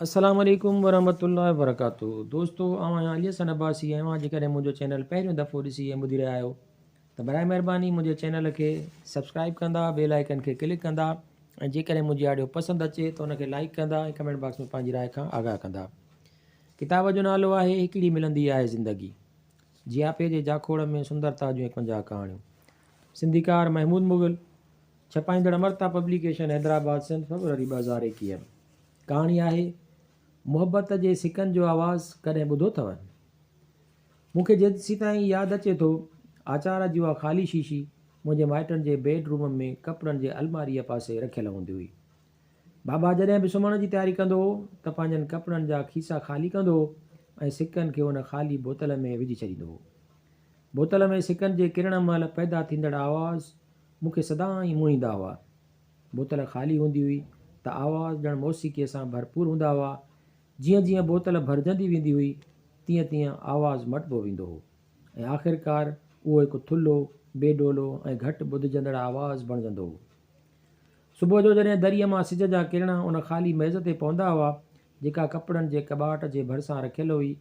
السلام عليڪم ورحمة الله وبرڪاته دوستو آئون آهيان علي حسن عباسي ۽ اوهان جيڪڏهن منهنجو چينل پهريون دفعو ڏسي ۽ ٻڌي رهيا آهيو ته برائي مهرباني منهنجي چينل کي سبسڪرائب ڪندا بيل آئيڪن کي ڪلڪ ڪندا ۽ جيڪڏهن منهنجي آڊيو پسند اچي ته ان کي لائيڪ ڪندا ۽ ڪمينٽ باڪس ۾ پنهنجي راء کان آگاهه ڪندا. ڪتاب جو نالو آهي هڪڙي ملندي آهي زندگي جياپي جي جاکوڙ ۾ سندرتا جون 51 ڪهاڻيون سنڌيڪار محمود مغل ڇپائيندڙ امرتا پبليڪيشن حيدرآباد سنڌ فبروري 2021. ڪهاڻي آهي، محبت جي سڪن جو آواز ڪڏهن ٻڌو اٿو؟ مون کي جيسيتائين ياد اچي ٿو، آچار جي اها خالي شيشي منهنجي مائٽن جي بيڊ روم ۾ ڪپڙن جي الماريء پاسي رکيل هوندي هئي. بابا جڏهن به سمهڻ جي تياري ڪندو هو ته پنهنجن ڪپڙن جا کيسا خالي ڪندو هو ۽ سڪن کي ان خالي بوتل ۾ وجهي ڇڏيندو هو. بوتل ۾ سڪن جي ڪرڻ مهل پيدا ٿيندڙ آواز مون کي سدائين موهيندا هئا. بوتل خالي هوندي هئي ته آواز ڄڻ موسيقيء سان ڀرپور هوندا هئا. جيئن جيئن بوتل ڀرجندي ويندي هئي، تيئن تيئن آواز مٽبو ويندو هو ۽ آخرڪار اهو هڪ ٿلهو، بي ڊولو ۽ گهٽ ٻڌجندڙ آواز بڻجندو هو. صبح جو جڏهن دريء مان سج جا ڪرڻا ان خالي ميز تي پوندا هئا، جيڪا ڪپڙن جي ڪٻاٽ جي ڀرسان رکيل هئي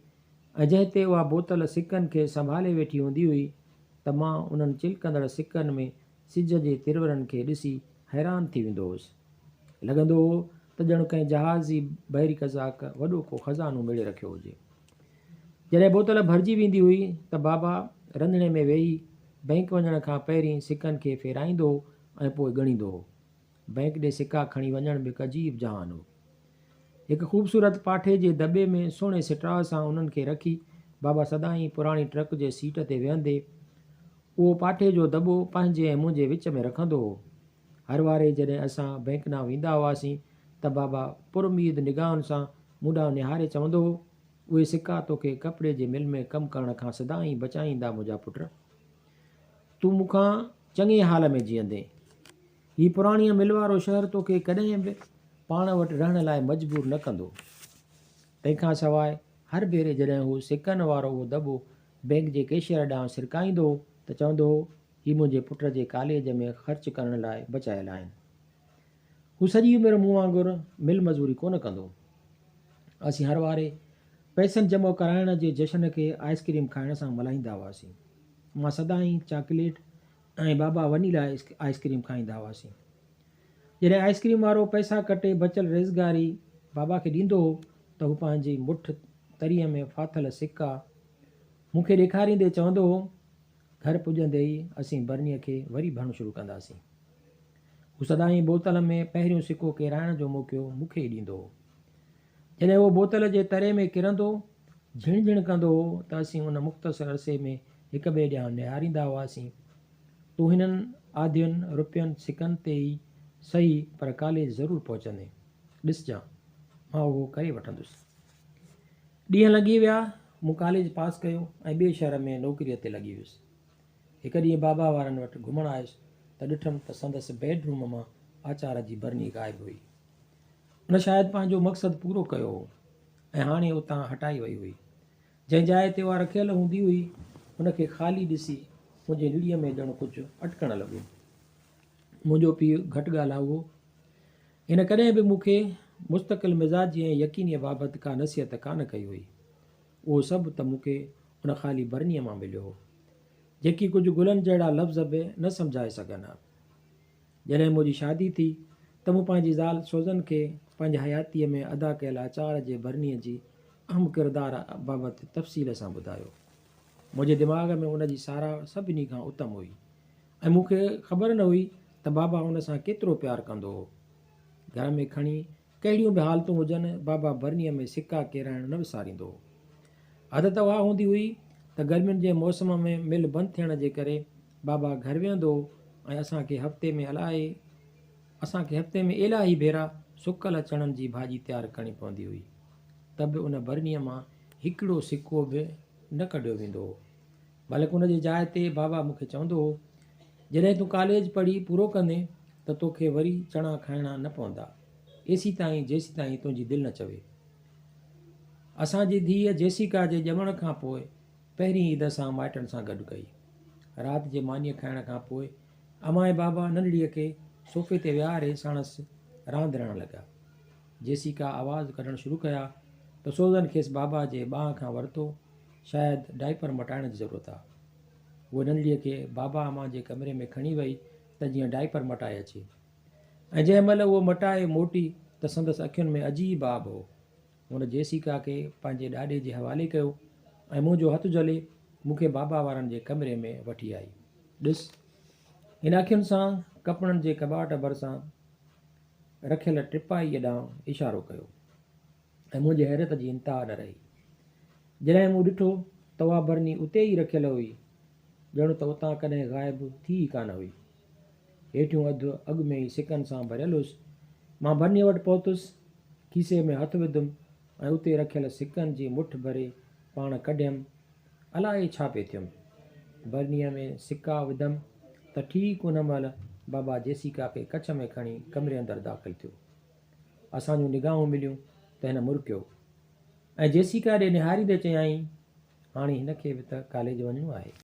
۽ جنهن تي اها بوتل سڪن کي سنڀالي ويٺي هوندي هئي ته مان انهن چلڪندڙ سڪن ۾ سج جي ترورن کي ڏسي حيران ٿي ويندو هوس. لڳندو هو ته ڄڻ ڪنهن جهازي بحري قزاق وڏو ڪو خزانو ميڙي رکيو هجي. جڏهن بوتل ڀرجي ويندي هئي ته بابا رنڌڻي ۾ ويهي بئنڪ وڃڻ کان پهرين سڪن کي ڦيرائيندو هو ۽ پوء ڳڻيندو هو. بئنڪ ڏي سڪا کڻي وڃڻ به هڪ عجيب جهان هو. هڪ خوبصورت پاٺي جي دٻي ۾ سهڻي سٽاء سان انهن کي رکي بابا سدائين پراڻي ٽرڪ جي سيٽ تي ويهندي اهو پاٺي جو دٻو پنهنجي ۽ منهنجي وچ ۾ رکندو هو. هر واري جڏهن اسان بئنڪ ڏانهن ويندا هئاسين ته بابا پراميد نگاهن سان مون ڏانهن نهاري چوندو هو، اهي سڪا توکي ڪپڙي جي مل ۾ ڪم ڪرڻ کان سدائين بچائيندا منهنجا پٽ. تون مون کان چڱي حال ۾ جيئندين. هي پراڻيء مل وارو شهر توکي ڪڏهن به پاڻ وٽ رهڻ لاء مجبور نه ڪندو. تنهن کان سواء هر ڀيري جڏهن هو سڪن وارو اهو دٻو بئنڪ جي ڪيشيئر ڏانهن سرڪائيندو هو ته چوندو هو، هي منهنجي پٽ جي ڪاليج ۾ خرچ ڪرڻ لاء بچايل آهن. هو سڄي عمر مون وانگر مل مزوري ڪونه ڪندو. اسين هر واري پئسن جمع ڪرائڻ جي جشن کي آئس ڪريم کائڻ سان ملهائيندا هئاسين. مان سدائين چاڪليٽ ۽ بابا ونيلا آئس ڪريم کائيندا هئاسين. جڏهن آئس ڪريم وارو پئسا ڪٽي بچيل ريزگاري بابا کي ڏيندو هو ته هو پنهنجي مٺ تريء ۾ ڦاٿل سڪا مون کي ڏيکاريندي چوندو هو، گهر پڄندي ئي اسين برنيء کي وري ڀرڻ شروع ڪنداسين. هو سدائين بوتل ۾ پهريون سڪو ڪيرائڻ جو موقعو مون کي ئي ڏيندو هو. جڏهن اهو بوتل جي تري ۾ ڪرندو، جهڻ جهڻ ڪندو هو ته اسين ان مختصر عرصي ۾ هڪ ٻئي ڏانهن نهاريندا هئاسين. تون هنن آڌين رپين سڪن تي ئي سهي پر ڪاليج ضرور پهچندين. ڏسجان، مان اهو ڪري وٺندس. ڏينهن لنگهي ويا، مون ڪاليج پاس ڪيو ۽ ٻئي شهر ۾ نوڪريء تي لڳي ويس. هڪ ڏينهن بابا وارن وٽ گهمڻ آيس ته ڏٺم ته سندس بيڊ روم مان آچار جي برني غائب هئي. ان شايد پنهنجو مقصد پورو ڪيو هو ۽ هاڻي اتان هٽائي وئي هئي. جنهن جاء تي اها رکيل هوندي هئي، ان کي خالي ڏسي منهنجي نڙيء ۾ ڄڻ ڪجهه اٽڪڻ لڳو. منهنجو پيء گهٽ ڳالهائو هو. هن ڪڏهن به مون کي مستقل مزاجي ۽ يقينيء بابت ڪا نصيحت ڪانه ڪئي هئي. اهو سڀ ته مون کي ان خالي برنيء مان مليو هو، جيڪي ڪجهه گلن جهڙا لفظ به نه سمجهائي سگهن ها. جڏهن منهنجي شادي ٿي ته مون پنهنجي زال سوزن کي پنهنجي حياتيء ۾ ادا ڪيل آچار جي برنيء جي اهم ڪردار بابت تفصيل سان ٻڌايو. منهنجي دماغ ۾ ان جي ساراهه سڀني کان اتم هئي. ۽ مون کي خبر نه هئي ته بابا ان سان ڪيترو پيار ڪندو هو. گهر ۾ کڻي ڪهڙيون به حالتون هجن، بابا برنيء ۾ سڪا ڪيرائڻ نه وساريندو هو. عادت اها هوندي هئي ته گرمين جي موسم ۾ مل بند ٿيڻ جي ڪري بابا گهر ويهندو هو ۽ اسان کي هفتي ۾ الائي اسان کي هفتي ۾ الاهي ڀيرا سڪل چڻن جي ڀاڄي تيار ڪرڻي پوندي هئي ته به ان برنيء مان هڪڙو سڪو به نه ڪڍيو ويندو هو. بلڪ ان جي جاء تي بابا مون کي چوندو هو، جڏهن تون ڪاليج پڙهي پورو ڪندين ته توکي وري چڻا کائڻا نه پوندا، ايسيتائين جيسيتائين تنهنجي دل نه چوي. اسان جي ڌيء جيسيڪا جي ڄمڻ کان پوء پهرين عيد اسان مائٽن سان گڏ ڪئي. رات جي مانيء کائڻ کان پوء امان ۽ بابا ننڍڙيء کي صوفي تي ويهاري ساڻس راند رهڻ لڳا. جيسيڪا آواز ڪڍڻ شروع ڪيا ته سوزن کيس بابا جي ٻانهن کان ورتو، شايد ڊائپر مٽائڻ جي ضرورت آ. هوء ننڍڙيء کي بابا امان جي ڪمري ۾ کڻي وئي ته جيئن ڊائپر مٽائي اچي. ۽ جنهن مهل هوء مٽائي موٽي ته سندس اکين ۾ عجيب آب هو. هن جيسيڪا کي پنهنجي ڏاڏي جي حوالي ڪيو ۽ منهنجو هٿ جهلي مون کي بابا وارن جي ڪمري ۾ وٺي آئي. ڏس! هن اکين سان ڪپڙن جي ڪٻاٽ ڀرسان رکيل ٽپائيء ڏانهن اشارو ڪيو ۽ منهنجي حيرت جي انتها نه رهي. جڏهن مون ڏٺو ته اها برني اتي ئي رکيل هئي، ڄڻ ته اتان ڪڏهن غائب ٿي ئي ڪانه هئي. هيٺيون اڌ اڳ ۾ ئي سڪن سان ڀريل هيس. مان برنيء وٽ پهتس، کيسي ۾ هٿ وڌم ۽ اتي رکيل سڪن جي مٺ ڀري پاڻ ڪڍيم. الائي ڇا پئي ٿيم. برنيء ۾ سڪا وڌم ته ٺيڪ ان مهل بابا جيسيڪا کي ڪڇ ۾ کڻي ڪمري اندر داخل ٿيو. اسان جون نگاهون مليون ته هن مرڪيو ۽ جيسيڪا ڏي نهاريندي چيائين، هاڻي هن کي به ته ڪاليج وڃڻو آهي.